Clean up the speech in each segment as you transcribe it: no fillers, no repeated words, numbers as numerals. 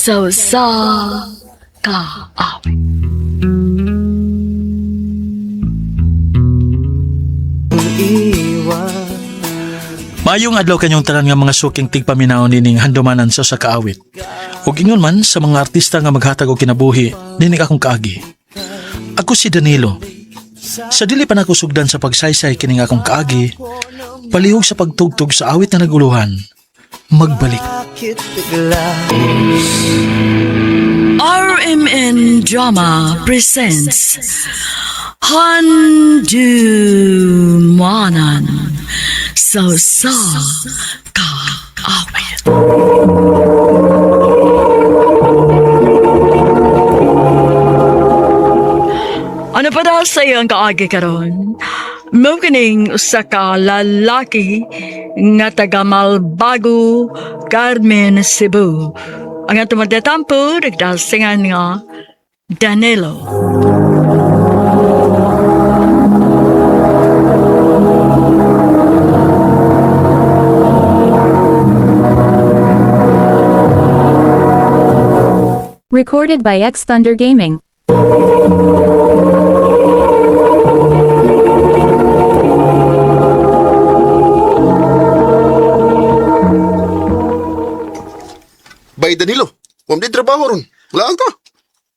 Sa usa ka awit. Mayong adlaw kanyong tanan nga mga suking tigpaminaw nining handumanan sa usa ka awit. Ug ingon man sa mga artista nga maghatag og kinabuhi nining akong kaagi. Ako si Danilo. Sa dili pa nako sugdan sa pagsaysay kining akong kaagi, palihog sa pagtugtog sa awit na naguluhan, magbalik. RMN Drama presents Handumanan sa usa ka awit. Ano pa daw sa iyong kaagi karon? Mao kining usa ka lalaki nga taga Malbago, Carmen, Cebu. Ang atong magtatampo, nagdasingan nga Danilo. Recorded by X Thunder Gaming. Bay Danilo, wam di trabaho ron. Wala ka.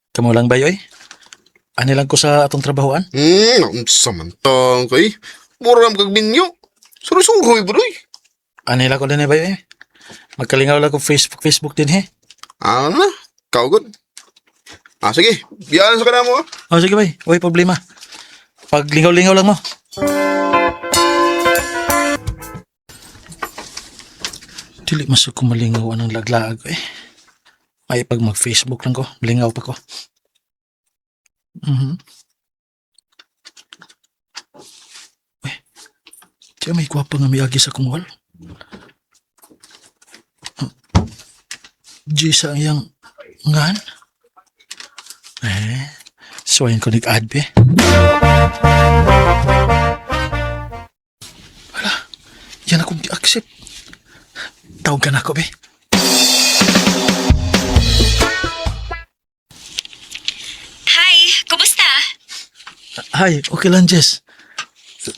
Kamo lang ba yoy? Ani lang ko sa atong trabahoan? Unsa man tang kay. Mura man kag minyo. Suroy-suroy ba doy? Ani lang ko din eh ba yoy? Magkalingaw lang ko Facebook Facebook din he. Ah, na. Kaugod. Ah, sige. Biyaan sa kanamo ah. Oh, sige bay, way problema. Paglingaw-lingaw lang mo. Dili mas ko malingaw anong laglaag eh. Ay pag mag-Facebook lang ko, malingaw pa ko. Mhm. Uy, di may gwapa nga miagi sa kong wall. Jisa ang iyang ngan. Eh, suwayan ko nag-add be. Hala, yan akong gi-accept. Tawag ka na ako, be. Hi, kumusta? Hi, okay lang, Jess.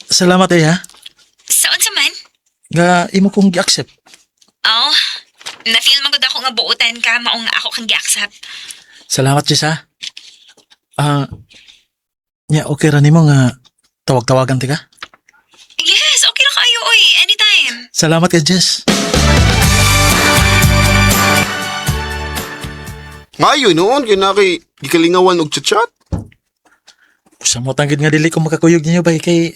Salamat eh, ha? Saan sa man? Nga, imo kong gi-accept. Oh, na-feel man gud ako nga buutan ka, maong ako kang giaksap. Salamat, Jess, ha? Ah, nya, okay ra nimo nga tawag-tawagan tika? Yes, okay ra kayo oy, anytime. Salamat kay Jess. Ngayon noon kay na kay gikalingawan og chat-chat. Sa mo tanggid nga dili ko makakuyog ninyo bay kay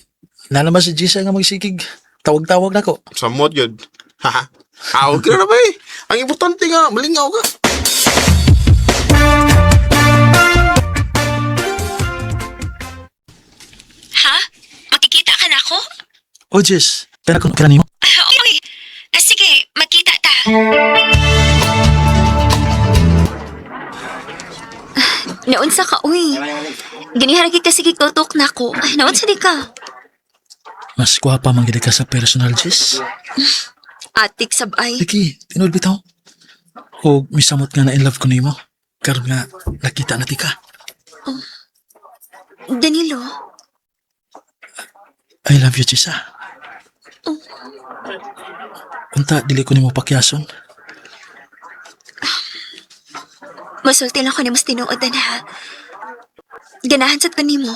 na naman si Jessa nga magsigig. Tawag-tawag na ko. Samot yun. Ha? Ah, okay ra bay. Ang importante nga malingaw ka. Ha? Makikita ka na ako? Oh, Jess, kaya ko kaya nimo. Ah, okay. Ah, sige, magkita ta. Naunsa ka, uy. Ganihan ka sige tutok na ako. Ay, naunsa di ka? Mas gwapa man gid ka sa personal, Jess. Atik sabay. Liki, tinuod bitaw. O misamot nga na in love ko nimo. Karon nga nakita na ti ka. Danilo, I love you, Jessa. Unta, dili ko nimo pakyason. masulti lang ko ni mas tinuodan ha. Ganahan sad ko nimo.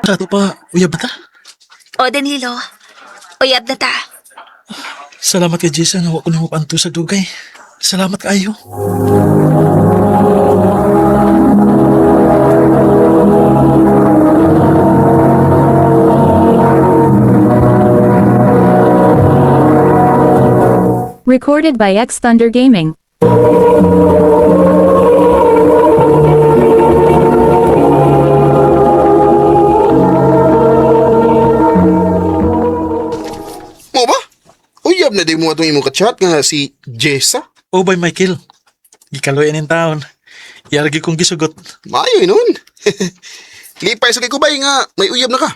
Sa ato pa, uyab ba ta? O Danilo, uyab na ta. Salamat kay Jessa nga wa ko nimo paanto sa dugay. Salamat kaayo. Recorded by X Thunder Gaming. Mo ba? Uyab na di mo atong imong ka-chat nga si Jessa. Oh, by Michael. Gikaloy nin taon. Yargi kong gisugot. Maayo noon. Lipay sa kay kubay nga may uyab na ka.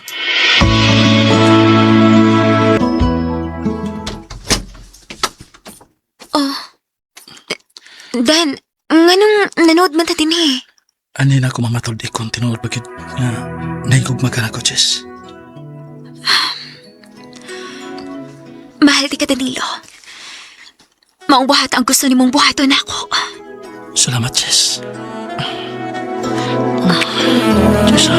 Oh, Dan, nganong nanood man ta dinhi? Ani na ako mamatod ikon tinuod pa gyud nga nahigugma ka nako, Jess. Mahal di ka, Danilo. Maong buhat ang gusto nimong buhaton ako. Salamat, Jess. Jess, ha?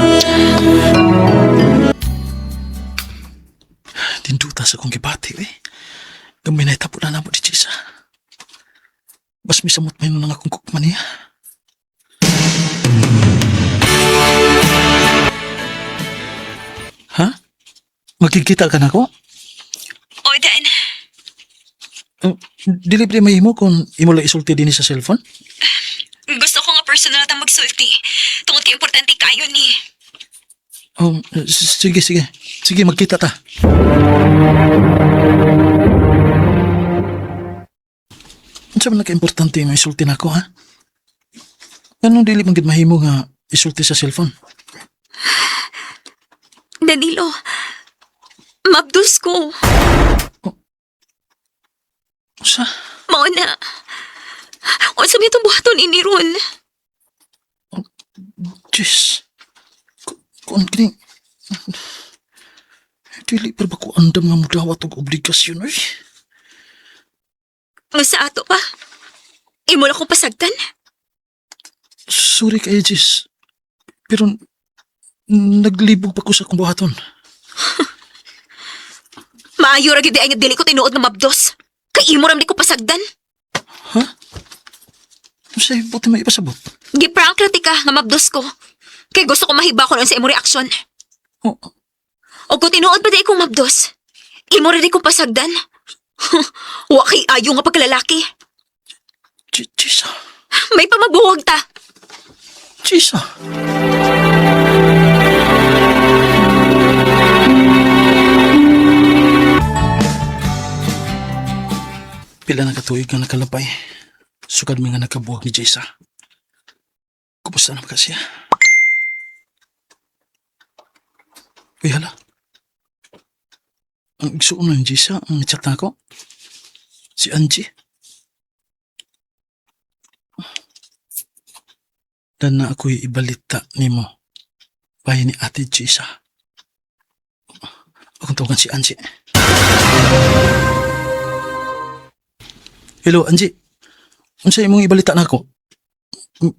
Dinduta sa kong gibati, eh. Gamay na itapo na namo di Jess, ha? Bas misamot may nung akong kukma niya. Ha? Magkikita ka na ko? O, Dan, Dili pa mahimo kung imo lang isulti din sa cellphone? gusto ko nga personal ta magsulti. Tungod kay importante kayo ni. Oh, sige, sige. Sige, magkita ta. Unsa man naka-importante nga isulti nako, ha? Anong dili man gid mahimo nga isulti sa cellphone? Danilo, mabdus ko. Unsa? Mao na. Unsa may itong buhaton ini ron? Jeez. Kuan kini. Dili pa ba ko andam nga mudawat og obligasyon oy? Nga sa ato pa. Imo na ko pasagtan. Sorry kay Jess. Pero naglibog pa ko sa akong buhaton. Maayo ra gid ay nga dili ko tinuod nga mabdos. Kay imo ra man di ko pasagdan. Ha? Unsa buti may ipasabot? Giprank ra ti ka nga mabdos ko. Kay gusto ko mahiba ko sa imo reaksyon. Oh, O kung tinuod pa di akong mabdos, imo ra di ko pasagdan. Wa kay ayo nga pagkalalaki. Jisa. May pamabuwag ta. Jisa. Pila na katuig nga nakalapay. Sukad mi nga nakabuwag ni Jisa. Kumusta na ba ka siya? Uy, hala. Ang igsuon na ni Jisa, ang chat na ako. Si Angie. Dan na ako'y ibalita nimo. Bayan ni Ate Jisa. Akong tawagan si Angie. Hello, Angie. Unsa imong ibalita nako?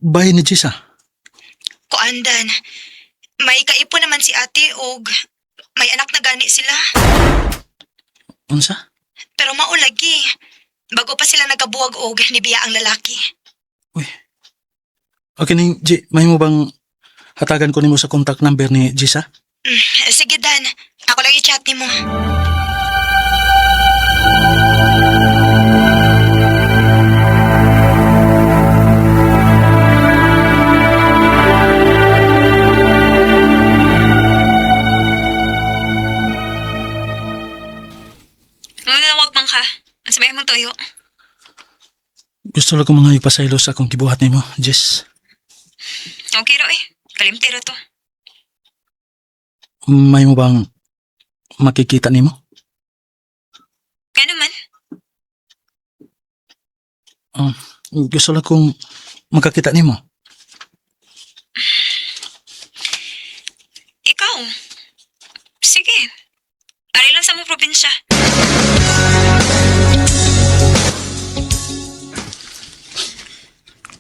Bayan ni Jisa. Kuandan, may kaipo naman si ate og may anak na gani sila. Unsa? Pero maulagi. Bago pa sila nagkabuwag og nibiya ang lalaki. Uy. Okay ning G, may mo bang hatagan ko nimo sa contact number ni Jisa? Sige Dan, ako lang i-chat nimo. Manawag man ka. Ang samay mong tuyo. Gusto lang ko mga ipasaylo sa akong gibuhat nimo, Jess. Okay ra eh. Kalimti ra to. May mo bang makikita nimo? Ngano man? Gusto lang kong makakita nimo. Ikaw. Sige. Ari lang sa mong probinsya.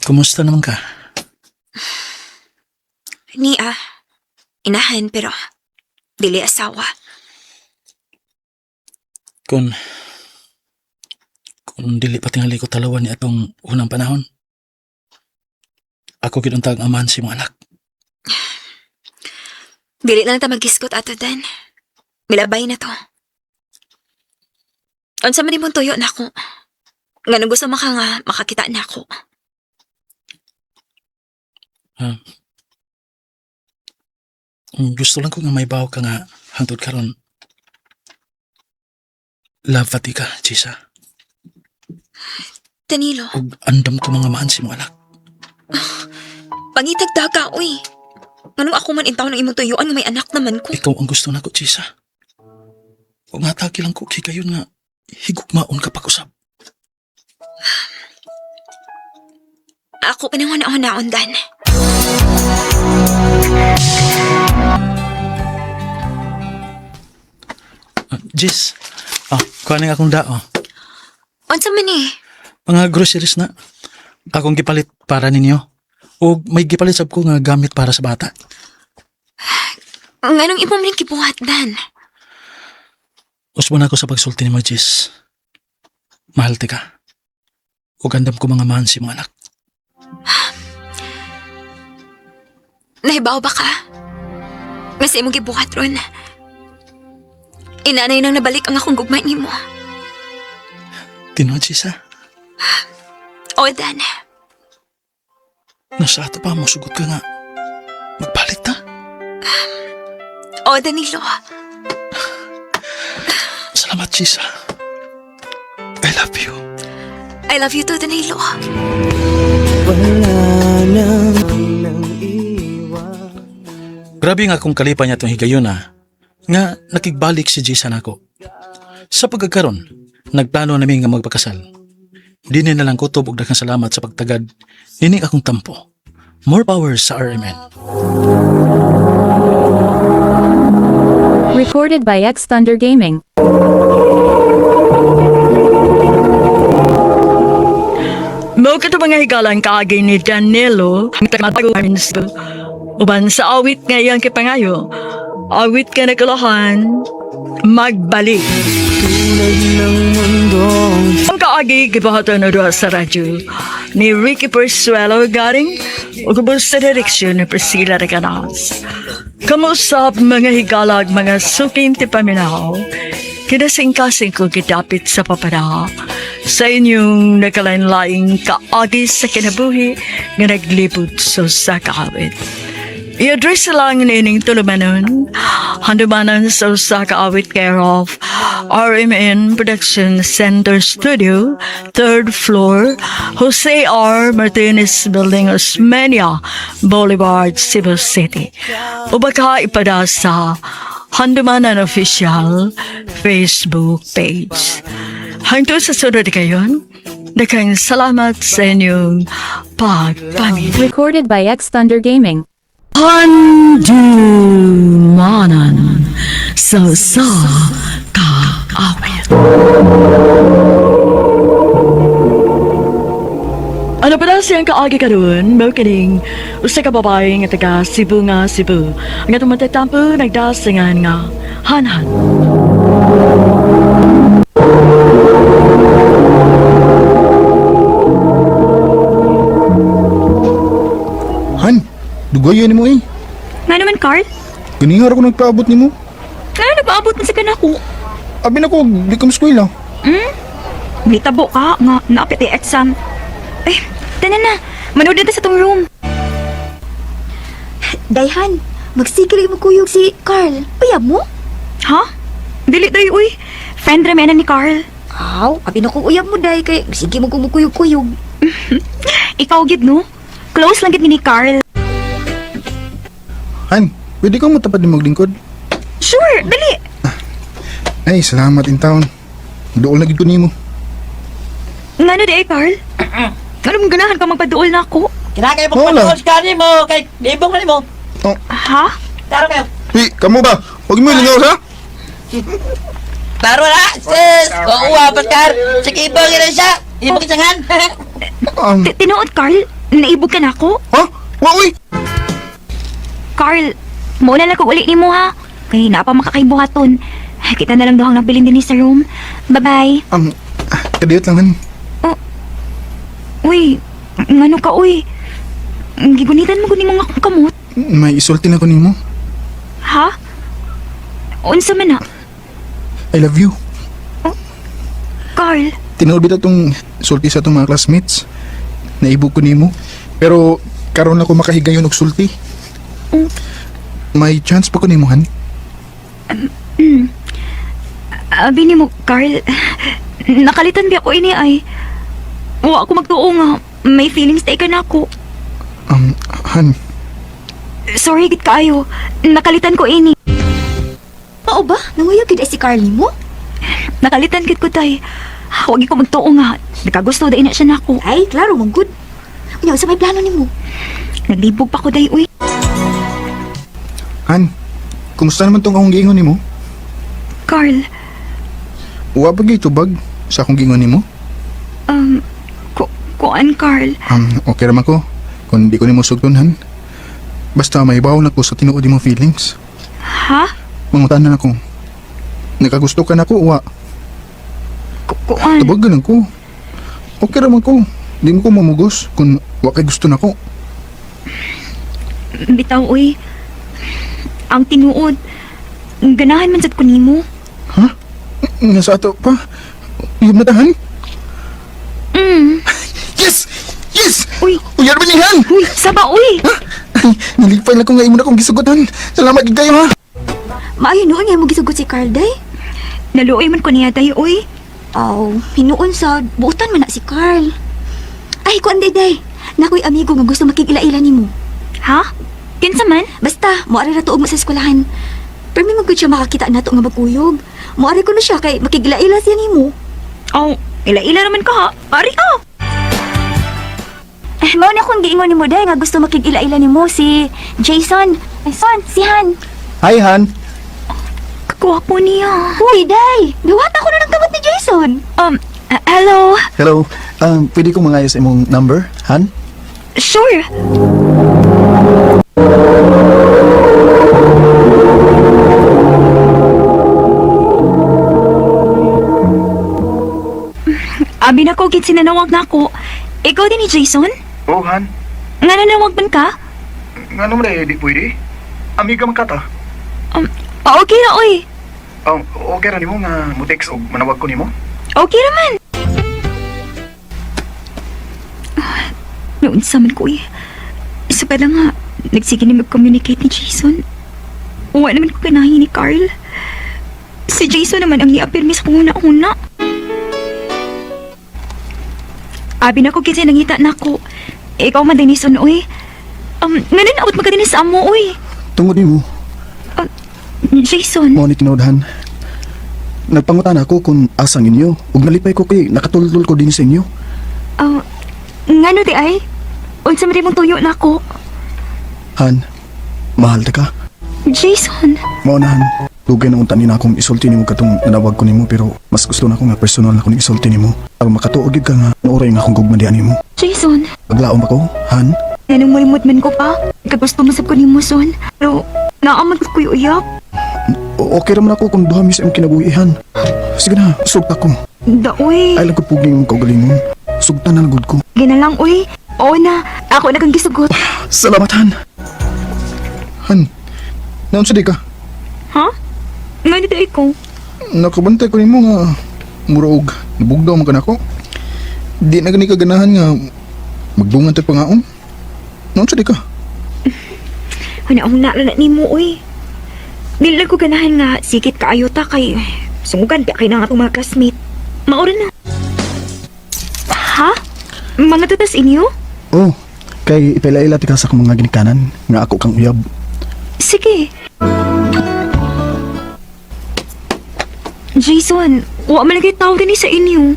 Kumusta naman ka? Ni ah. Inahan pero dili asawa. Kung dili pa tingali ko talawan ni atong unang panahon. Ako gid untag amahan si imong anak. Dili na lang ta maggisgot ato Dan. Milabay na to. Unsa man imong tuyo nako. Nganong gusto maka nga makakita nako. Gusto lang ko nga may bawo ka nga hangtod karon. Love pati ka, Jisa. Danilo, Ug andam ko mga mahan si imong anak. pangitag daga uy. Nganong ako man intaw ng imong tuyuan nga may anak naman ko. Ikaw ang gusto nako, Jisa. Ug nga lang ko kay kayon nga higugmaon ka pag-usap. Ako ka nang huna-hunaon, Dan. Ah, Jis, ah, kuha na akong dao. Unsa man eh? Mga groceries na. Akong gipalit para ninyo. O may gipalit sab ko nga gamit para sa bata. Nganong imo man gibuhat, Dan? Usbon ako sa pagsulti ni mo, Jis. Mahal ti ka. Ug andam ko mga mahan si mga anak. Nahibaw ba ka? Nga sa imong gibuhat ron. Inanay nang nabalik ang akong gugma nimo. Tinuod, Jis, ha? O, Dan. Nasa ato pa, musugot ka nga. Magbalik ta. O, Danilo. Salamat, Jis, ha? I love you. I love you too, Danilo. Grabe nga akong kalipa niya itong higayon ha, nga nakigbalik si Jason ako. Sa pagkakaron, nagplano namin nga magpakasal. Dini na lang kutob og daghang salamat sa pagtagad nining akong tampo. More power sa RMN. Recorded by X Thunder Gaming. Mao kato mga higalang kaagi ni Danilo uban sa awit nga iyang kipangayo. Awit ka nagkalahan, magbalik. Ang kaagi gibuhaton na duha sa radyo ni Ricky Persuelo garing ug ubos sa direksyon ni Priscilla Recanas. Kamusap mga higalag mga suking tipaminaw, kinasingkasing ko gidapit sa papada sa inyong nakalain-laing kaagi sa kinabuhi nga naglibot sa usa ka awit. I-address lang nining tulumanon, handumanan sa usa ka awit care of RMN Production Center Studio, third floor, Jose R. Martinez Building, Osmeña Boulevard, Cebu City. O baka ipada sa Handumanan Official Facebook page. Hangtod sa sunod kayon, daghang salamat sa inyong pagpaminaw. Recorded by X Thunder Gaming. Handumanan sa sa kaawit. Ano pa daw siyang kaagi karon? Mao kining usa ka babae nga taga Cebu nga Cebu. Ang atong matatampo nagdasingan nga hanhan. Han, dugayan nimo eh. Nga naman, Carl? Ganingar ako nagpaabot nimo. Nga nagpaabot man sa kanako. Abi na ko, di ka eskwela. Mitabo ka nga naapit ay exam. Eh, tanan na. Manood na ta sa tong room. Dayhan, magsigil mo kuyog si Carl. Uyab mo? Ha? Dili day uy. Friend ra man ni Carl. Aw, abi na kong uyab mo day kay sige mo kumukuyog-kuyog. Ikaw gid no? Close lang gid ni Carl. Han, pwede kang matapad ni maglingkod. Sure, dali. Ay, salamat in town. Dool na gid ko nimo. Ngano di ay, Carl? Ngano mong ganahan ka magpaduol na ako? Kinakayo Wala. pagpatuos ka ni mo, kay libong na ni mo. Ha? Klaro kayo. Uy, kamo ba? Huwag mo ilingaw ha? Klaro na, sis! Oo, apat kar. Sige, ibang na siya. Ibang isangan. Tinuod, Carl? Naibog ka na ako? Ha? Wa uy! Carl, mauna lang ko uli nimo ha. Kay naa pa makakaibuhaton. Ay, kita na lang duhang nagbilin dinhi sa room. Bye-bye. Kadiyot lang han. Uy, ngano ka uy? Gigunitan mo guni mo nga akong kamot. May isulti na ko nimo. Ha? Unsa man na? I love you. Carl, Tinuod bitaw tong sulti sa atong mga classmates. Naibog ko nimo. Pero karon ako makahigayon og sulti. May chance pa ko nimo han. abi nimo Carl. Nakalitan biya ko ini ay. Wa ako magtuo nga may feelings tay ka nako. Han, Sorry gid kaayo. Nakalitan ko ini. Mao ba? Nanguyab gid ay si Carl nimo? Nakalitan gid ko tay. Wag ko magtuo nga. Nakagusto dai na siya nako. Ay, klaro man gud. Nya, unsa may plano nimo? Naglibog pa ko day uy. Han, kumusta naman tong akong giingon nimo? Carl, Wa ba gyud tubag sa akong giingon nimo? um, kuan Carl. Okay raman ko. Kung di ko nimo sugton, Han. Basta may na ko sa tinuod imong feelings. Ha? Mangutan na ako. Nakagusto ka na ko, wa. Kuan? Tubag lang ko. Okay raman ko. Di mo ko mamugos kung wa kay gusto nako. Bitaw uy. Ang tinuod. Ganahan man sad ko nimo. Ha? Nga sa ato pa. Uyab na tahan? Yes! Yes! Uy! Uyab ba ni Han? Uy, saba uy. Ay, nalipay lang ko nga imo na akong gisugotan. Salamat gid kayo ha. Maayo noon nga mo gisugot si Carl day. Naluoy man ko niya day uy. Aw, hinuon sa buotan man na si Carl. Ay, kuan day day. Nakoy amigo nga gusto makig-ila-ila nimo. Ha? Kinsa man? Basta, moari ra tuog mo sa eskwelahan. Pero may magud siya makakita nato nga magkuyog. Moari ko na siya kay makig-ila-ila siya nimo. Oh, ila-ila naman ka ha. Ari ka. Eh, mao na akong giingon nimo day nga gusto makig-ila-ila nimo si Jason. Ay, son, si Han. Hi Han. Kagwapo niya. Uy, day! Duwata ko na ng kamot ni Jason. Hello. Hello. Pwede kong mangayos imong number, Han? Sure. Abi na ko, gid sinanawag na ako. Ikaw din ni Jason? Oh, Han. Nga nanawag man ka? Nga naman eh, di pwede. Amiga man ka ta. Okay na, oy. Okay ra nimo nga mo text og manawag ko nimo. Okay naman. Noon sa man ko eh. Isa pa lang nga, nagsige ni mag-communicate ni Jason. Uwa naman ko ganahin ni Carl. Si Jason naman ang niapirmi sa kung una-una. Abi na ko kasi nangita na ako. Ikaw man din ni Son, oy. Ngayon abot magka din sa amo, oy. Tungod nimo, Jason, mao ni tinuod, Han. Nagpangutan ako kung asang inyo ug nalipay ko kay nakatultol ko din sa inyo. Ngano di ay? Unsa man di mong tuyo na ako? Han, mahal ta ka. Jason. Mao na Han. Dugay na unta ni na akong isulti nimo katong nanawag ko nimo pero mas gusto na ko nga personal na akong isulti nimo. Aron makatuo gyud ka nga nauray nga akong gugma diha nimo. Jason. Paglaom ako, Han. Nanong mulimot man ko pa. Kagusto mo sab ko ni Muson. Pero naamad ko ko'y uyap. Okay ra man ako kung duha mi sa imong kinabuhi, Han. Sige na, sugta ko. Daoy. Ay lang ko pugni imong kaugalingon. Sugta na lang gud ko. Ginalang uy. Oo na. Ako na kang gisugot. Salamat, Han. Han, naunsa di ka? Ha? Nga ni day ko. Nakabantay ko nimo nga mura og nabugdaw man ka nako. Di na gani ka ganahan nga magdungan tay pangaon. Naunsa di ka? Huna akong nalala ni mo uy. Dili lang ko ganahan nga sikit kaayo ta kay sungugan pa kay na nga atong mga classmate. Maura na. Ha? Mga tatas inyo? Oh, kay ipaila-ila ti ka sa akong mga ginikanan nga ako kang uyab. Sige. Jason, wa man lagi tao din sa inyo.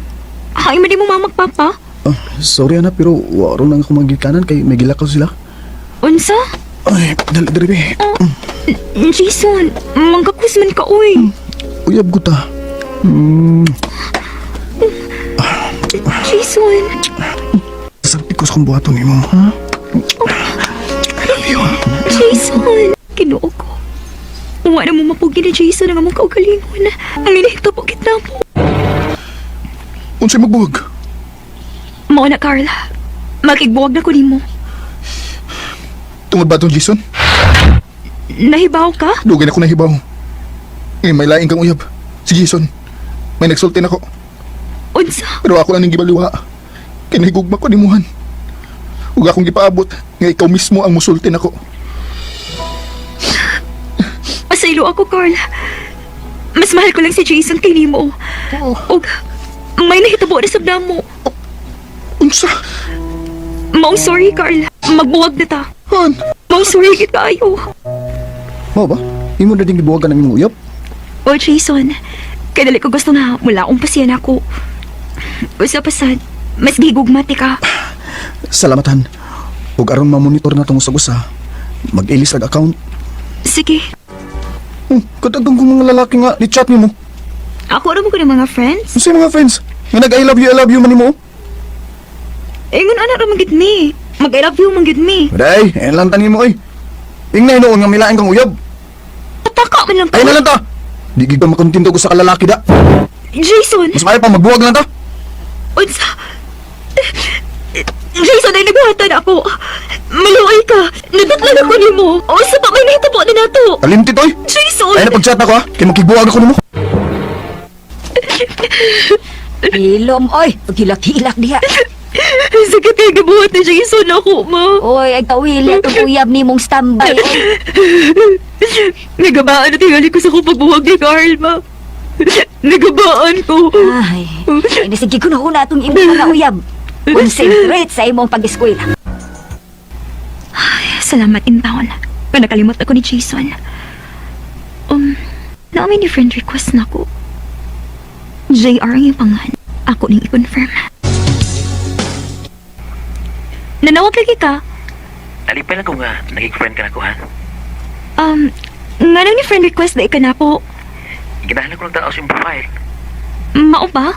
Hay man di mo mamagpapa. Ah, sorry ana pero waro lang ako mga ginikanan kay may gilakaw sila. Unsa? Ay, dali dali be. Oh, Jason, mangkakus man ka uy. Uyab ko ta. Jason, Sarap ko sa kong buhaton nimo, ha? I love you. Jason. Ginoo ko. Wa na mo mapugi ni Jason ang among kaugalingon. Ang inihito po kita mo. Unsay magbuwag? Mao na, Carl. Makigbuwag na ko nimo. Tungod ba tong Jason? Nahibaw ka? Dugay na ko nahibaw. Ngayon may laing kang uyab. Si Jason. May nagsulti nako. Unsa? Pero ako lang ning gibaliwa. Kay nahigugma ko nimuhan. Ug akong gipaabot nga ikaw mismo ang musulti nako. Pasaylo ako, Carl. Mas mahal ko lang si Jason kay nimo. Og may nahitabo na sa mo. Unsa? Maong sorry, Carl. Magbuwag na ta. Han, Maong sorry gid kaayo. Mao ba? Imo na ding gibuwagan ang imong uyab? O Jason, kay dali ko gusto nga mula akong pasiyan ako. Usa pa sad, mas gigugmati ka. Salamat, Han. Ug aron ma-monitor na tong usag-usa, mag-ilis ag account. Sige. Kadaghan kong mga lalaki nga ni chat nimo. Ako ra mo ko ng mga friends. Unsay mga friends? Nga nag I love you man nimo. Ingon ana ra man gid mi. Mag I love you man gid mi. Day, eh lang tanin mo oy. Ingna hinuon nga milain kang uyab. Pataka man lang Ay na lang ta. Di gid ka makontento ko sa kalalaki da. Jason, Mas maayo pa magbuwag lang ta. unsa? Jason, ay nagbuhatan ako. Maluoy ka. Nadutlan ako nimo. Unsa pa may nahitabo na nato? Kalimti toy. Jason! Ay na pag-chat na ko ha. Kay makigbuwag ako nimo. Hilom, oy. Paghilak-hilak diha. Sakit kay gibuhat ni Jason ako, ma. Oy, ay kawili atong uyab ni mong standby, oy. Nagabaan na tingali ko sa kong pagbuwag ni Carl, ma. Nagabaan ko. Ay, ay sige ko na una atong imong mga uyab. Concentrate sa imong pag-eskwela. Salamat in town. Panakalimot ako ni Jason. Naamay ni friend request na ko. JR ang iyong pangan. Ako ning i-confirm. Nanawag lagi ka. Nalipay lang ko nga, naging friend ka na ko ha. Nga ni friend request na ika na po. Ginahan ko lang tanaw sa iyong profile. Mao ba?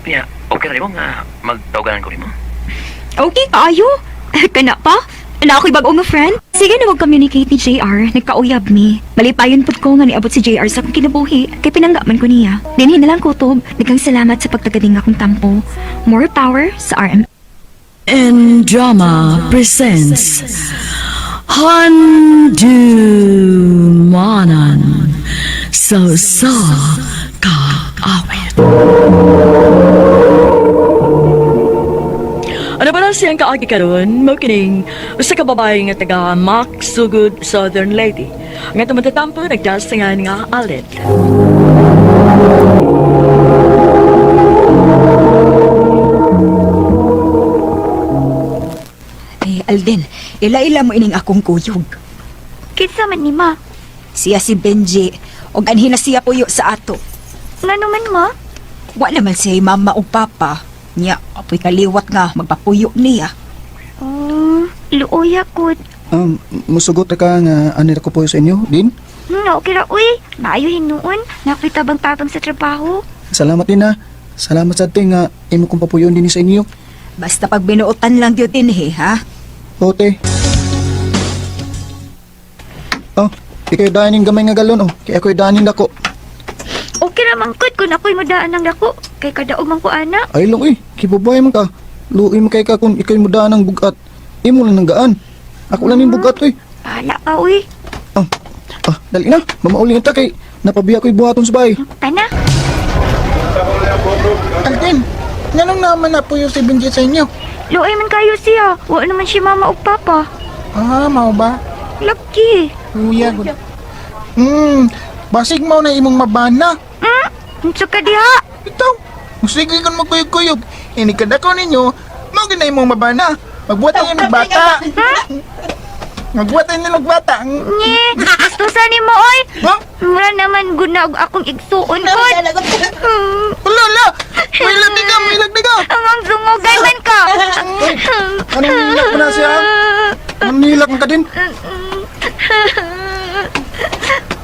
Kaya, okay na rin mo nga magtawagan ko nimo. Okay, kaayo. Kana pa? Na ako'y bago nga friend? Sige na mag-communicate ni JR. Nagkauyab mi. Malipayon pud ko nga niabot si JR sa akong kinabuhi. Kay pinangga man ko niya. Dinhi na lang kutob. Daghang salamat sa pagtagading akong tampo. More power sa RM. And Drama presents Handumanan So Sa Kaawit. Ano ba na siyang kaagi karon? Mao kining usa ka babae nga taga Maksugod Southern Lady. Nga tumatatampo nagdasingan nga alit. Ay, Alden, ila-ila mo ining akong kuyog. Kinsa man ni ma? Siya si Benji, og anhi na siya puyo sa ato. Ngano man ma? Wa naman siya mama o papa. Nya, apoy kaliwat nga magpapuyo niya. Oh, luoy ako. Musugot ra ka nga ani ra ko puyo sa inyo, din. Okay ra, uy. Maayo hinuon. Nakoy tabang-tabang sa trabaho. Salamat din ha. Salamat sa ating nga imo kong papuyon din sa inyo. Basta pag binuotan lang gyud dinhi, ha? Ote. Oh, ikaw daanin gamay nga galon oh. Kaya ako'y daanin dako. Okay ra man gud kung ako'y mudaan ang dako. Kay kadaog man ko ana. Ay lang eh, kibabay man ka. Luoy man kay ka kung ikay mo daan ang bugat. Imo lang ng gaan. Ako lang yung bugat oy. Bahala ka, uy. Ah, ah, dali na. Mamauli na ta kay napabiya ko'y buhaton sa bahay. Tana. Alden, nganong naman na po yung si Benji sa inyo? Luoy man kayo siya. Wa naman si mama ug papa. Ah, mao ba? Lucky. Kuya, gud. Basig mao na imong mabana. Unsa ka diha? Ito, sige kung magkuyog-kuyog. Ini kadako ninyo, mao gid na imong mabana. Magbuhat ninyo ng bata. Magbuhat ninyo ng bata. Nye, gustusan nimo oy. Ha? Mura naman gud na og akong igsuon gud. Wala, wala. May lagdi ka, may lagdi ka. Ang ang sungugan man ka. Anong nilak mo na siya? Anong nilak mo ka din?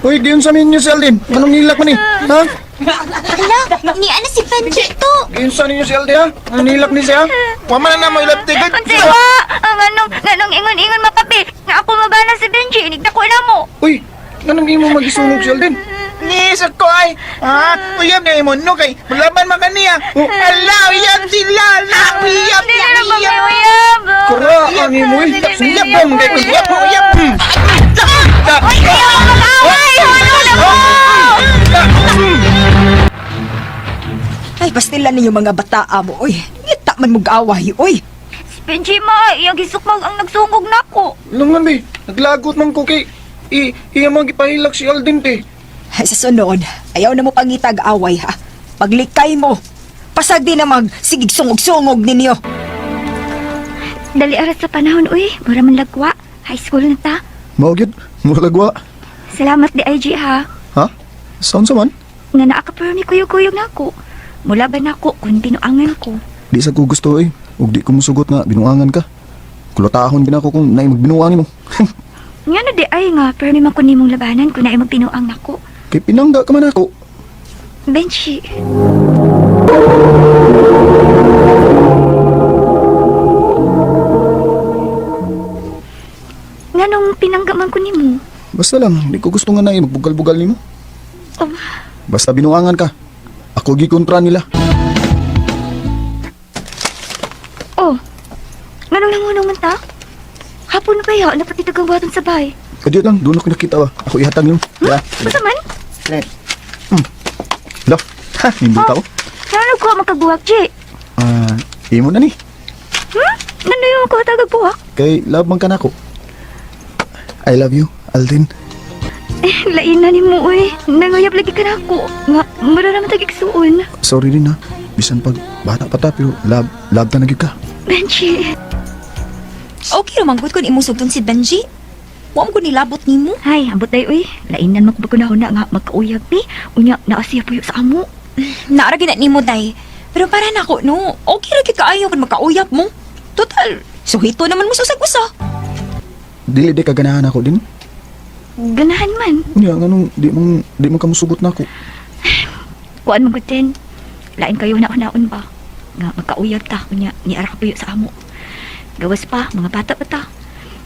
Uy, giyon sa ninyo si Alden. Anong nilak mo ni? Ha? Hala, ni ana si Benji to. Giyon sa ninyo si Alden ha? Anong nilak ni siya? Wa man na mo ilapti gud. Unsa wa? Ang anong nganong ingon-ingon makapi. Nga ako mabana si Benji, inig dako na mo. Uy, anong imo magisunog si Alden? Ni sa ko ay. Ha? Uyab na imo no kay malaban man kaniya. Ala, uyab sila. Ala, uyab. Dili na ba may uyab? Kura, ang imo eh. Uyab ba mo kay Uyab, uyab. Oy, ayaw mag-away! Hulo na mo! Ay, pastila ninyo mga bataa mo, oy. Ngita man mo gaaway, oy. Si Benji ma, iyang gisukmag ang nagsungog nako. Lungan be, naglagot man ko kay iya man gipahilak si Alden te. Ay, sa sunod, ayaw na mo pangitag away, ha? Paglikay mo, pasag di na mag sigig sungog-sungog ninyo. Dali aras sa panahon, uy. Mura man lagwa. High school na ta. Mao gyud, mura lagwa. Salamat di IG ha. Ha? Sound sa man? Nga naa ka pero ni kuyog-kuyog nako. Mula ba nako kung binuangan ko. Di sa ko gusto eh. Ug di ko musugot nga binuangan ka. Kulotahon gina ako kung naay magbinuang nimo. Nga na di ay nga, pero man ko nimong labanan kung naay magbinuang nako. Kay pinangga ka man ako. Benji. Nga nung pinangga man ko nimo. Basta lang, di ko gusto nga naay magbugal-bugal nimo. Oh, Basta binuangan ka. Ako gikontra nila. oh. Nga nung nangunong man ta? Hapon na ba ya? Napatitag ang buhaton sa bahay. Kadiyot lang, doon ako nakita ba. Ako ihatag nimo. Ya. Basta man? Lo. Ha, nindot ako. Nga nung kuha magkabuhak, Ji? Ah, imo na ni. Hmm? Nano yung kuha tagag buhak? Kay love man ka nako. I love you, Alden. Eh, lain na ni mo, uy. Nangayap lagi ka na ako. Nga, mura naman tagigsuon. Sorry din ha. Bisan pag bata pa ta pero love love ta na gyud ka. Benji. Okay ra man gud kun imong sugton si Benji. Wa mo gud nilabot nimo. Ay, ambot day, uy. Lainan mo ko na nga magkauyab, ni. Unya, naasiya puyo sa amo. Naara gid na nimo day. Pero para nako no, okay ra gyud kaayo kun magkauyab mo. Total, suhito naman mo sa usag-usa. Dili di ka ganahan ako din. Ganahan man. Unya nganong di mo ka musugot nako. Kuan mo gud din. Lain kayo na naon ba? Nga magkauyab ta, unya, niara ka puyo sa amo. Gawas pa, mga bata pa ta.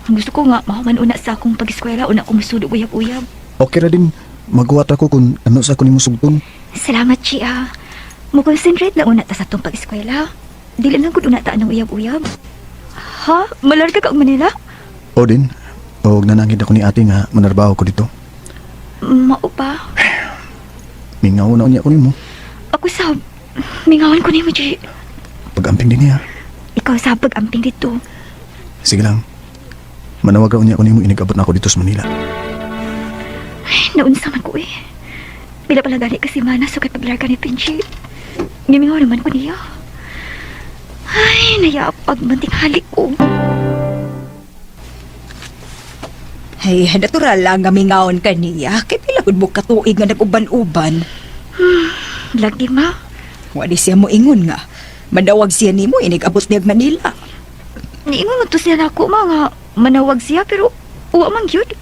Ang gusto ko nga, mahuman una sa akong pag-eskwela, una ko musudo uyab-uyab. Okay ra din maghuwat ako kung ano sa ako nimo sugton. Salamat, Chia. Mo-concentrate lang una ta sa atong pag-eskwela. Dili lang gud una ta anong uyab-uyab. Ha? Malarga ka og Manila? O din. Og nanangid ako ni ate nga manarbaho ko dito. Mao pa. Mingaw na unya ko nimo. Ako sab, mingawan ko nimo, Chi. Pag-amping din niya. Ikaw sab pag-amping dito. Sige lang. Manawag ra unya ko nimo inigabot na ako dito sa Manila. Ay, naunsa man ko eh. Pila pala gani kasi mana so kay paglarga ni Pinchy. Gimingaw naman ko niya. Ay, nayapag man tinghali ko. Ay, natural lang nga mingaon ka niya. Kay pila gud mo katuig nga nag-uban-uban. Lagi ma. Wa di siya mo ingon nga. Manawag siya nimo inig-abot niya og Manila. Niingon man to siya nako ma nga manawag siya pero uwa man gyud.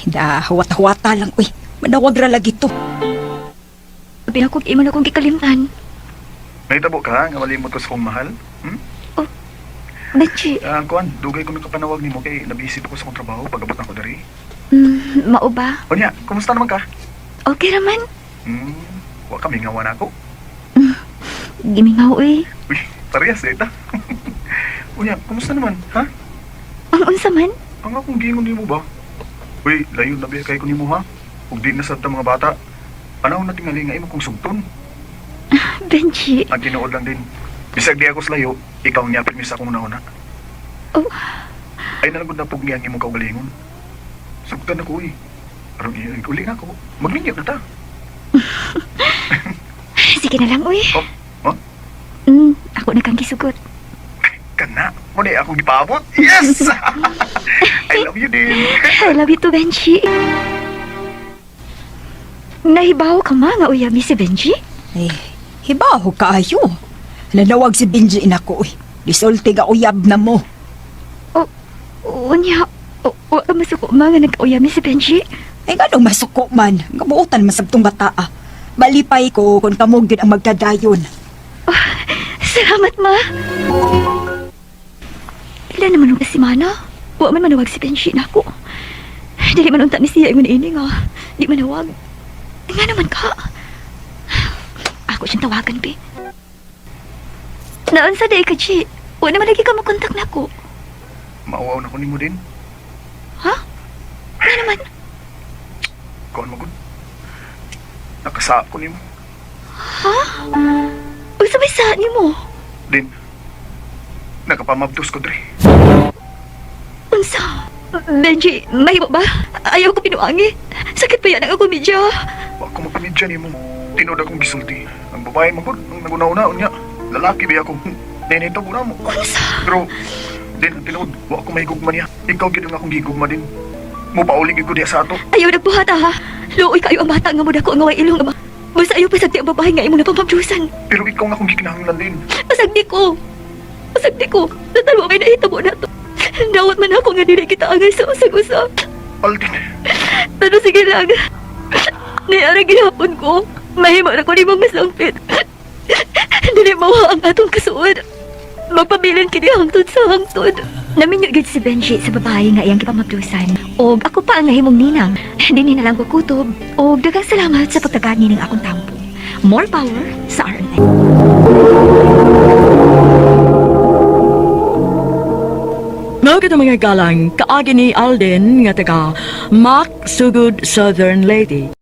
Da, huwata-huwata lang uy. Manawag ra lagi to. Pinakog imo na kong gikalimtan. Nahitabo ka nga malimot ko sa kong mahal? Hmm? Benji, Ah, kuan, dugay ko nakapanawag nimo kay nabisi pa ko sa akong trabaho pag-abot nako diri. mao ba? Unya, kumusta naman ka? Okay raman. Wa ka mingawan ako. Gimingaw eh. Uy, parehas eh ta. Unya, kumusta naman, ha? Ang unsa man? Ang akong giingon nimo ba? Uy, layo na biya kay ko nimo ha. Ug di na sad ta mga bata. Panahon na tingali nga imo kong sugton. Benji. Ang tinuod lang din. Bisag di ako sa layo, ikaw ang niapil mi sa akong una-una. Oh. Ay nalagod na pug niya ang imong kaugalingon. Sugtan ako eh. Aron uli na ako. Magninyo na ta. Sige na lang uy. Oh, huh? Ako na kang gisugot. Kana, mo na akong gipaabot. Yes! I love you din. I love you too, Benji. Nahibaw ka ma nga uyab ni si Benji? Ay, hibaho kaayo. Nanawag si Benji nako uy. Disulti ga uyab na mo. Unya, wa ka masuko ma nga nagkauyab ni si Benji. Ay nganong masuko man, nga buotan man sabtong bataa. Malipay ko kung kamo gyud ang magkadayon. Salamat ma. Pila naman ang kasimana. Wa man manawag si Benji nako. Dili man unta ni siya ingon ini nga. Di manawag. Nga naman ka. Ako siyang tawagan, be. Naon sa day ka, Chi? Wa naman lagi ka makontak nako. Mauwaw na ko nimo din. Ha? Nga naman. Kuan magud. Nakasaap ko nimo. Ha? Unsa may sa nimo? Din. Nakapamabdos ko dre. Unsa? Benji, mahimo ba? Ayaw ko pinuangi. Sakit pa yan ang ako medyo. Wa ko magpamidya nimo. Tinuod akong gisulti. Ang babae magud ang naguna-una unya. Lalaki ba ako? Nenito ko na mo. Unsa? Pero din ang tinuod, wa ko mahigugma niya. Ikaw gyud ang akong gigugma din. Mupauling gyud ko diha sa ato. Ayaw nagbuhat ha. Luoy kayo ang bata nga mo dako nga way ilong ama. Basta ayaw pasagdi ang babae nga imong napamamdyusan. Pero ikaw nga akong gikinahanglan din. Pasagdi ko. Pasagdi ko. Total wa may nahitabo na to. Dawat man ako nga dili kita angay sa usag-usa. Alden. Pero sige lang. Niara gihapon ko. Mahimo na ko nimong masangpit. Dili mawa ang atong kasuod. Magpabilin kini hangtod sa hangtod. Naminyo gyud si Benji sa babae nga iyang gipamabdusan. Og ako pa ang nahimong ninang. Dinhi na lang ko kutob. Og daghang salamat sa pagtagad ni ng akong tampo. More power sa RNA. Mao kato mga galang, kaagi ni Alden nga taga Mac Sugod Southern Lady.